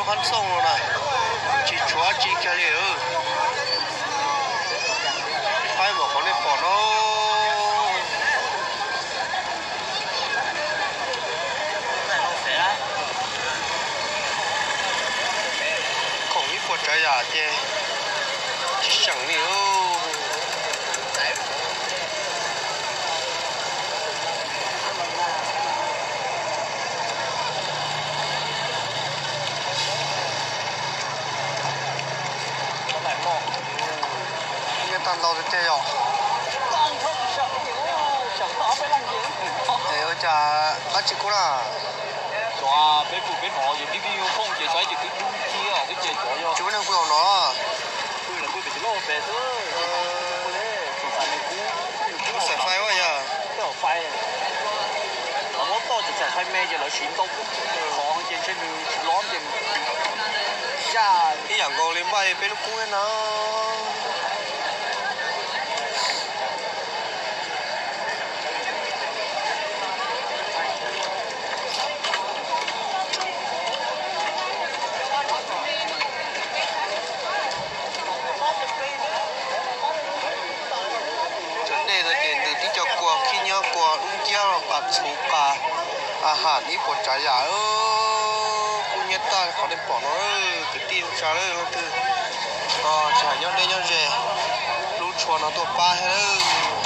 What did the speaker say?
Hmab Xyooj no na, tsis tshuav dab tsi kiag li. Faib npaum qhov nej pom no. Khoom ib puas tsav yam ces tsis seem li. Nyob tag ntau tiag tiag yom. Es ua cas dab tsi kub na? Cov peb pw peb hnov ces tib tib nyuag phooj ces saib ces twb dub nciab twb ces cov yog tsis muaj neeg pw hauv no. Xaim fais ua yog. Muab toj ces xaim fais me ces lawv siv ntau qhov ces ntshe nws tsis lov ces ya. Ib yam nkaus li npaj peb lub kub thiab na. Cov dej no ces ntws tib co kua khib nyob, kua dub nciab los pas txhuv pas, a ham ib puas tsav yam. Kub hnyiab tag qhov nej pom no. Kwv tij neej tsa leej twg tsis hais nyob deb nyob ze, lub tshua no tuaj pab thiab lawm.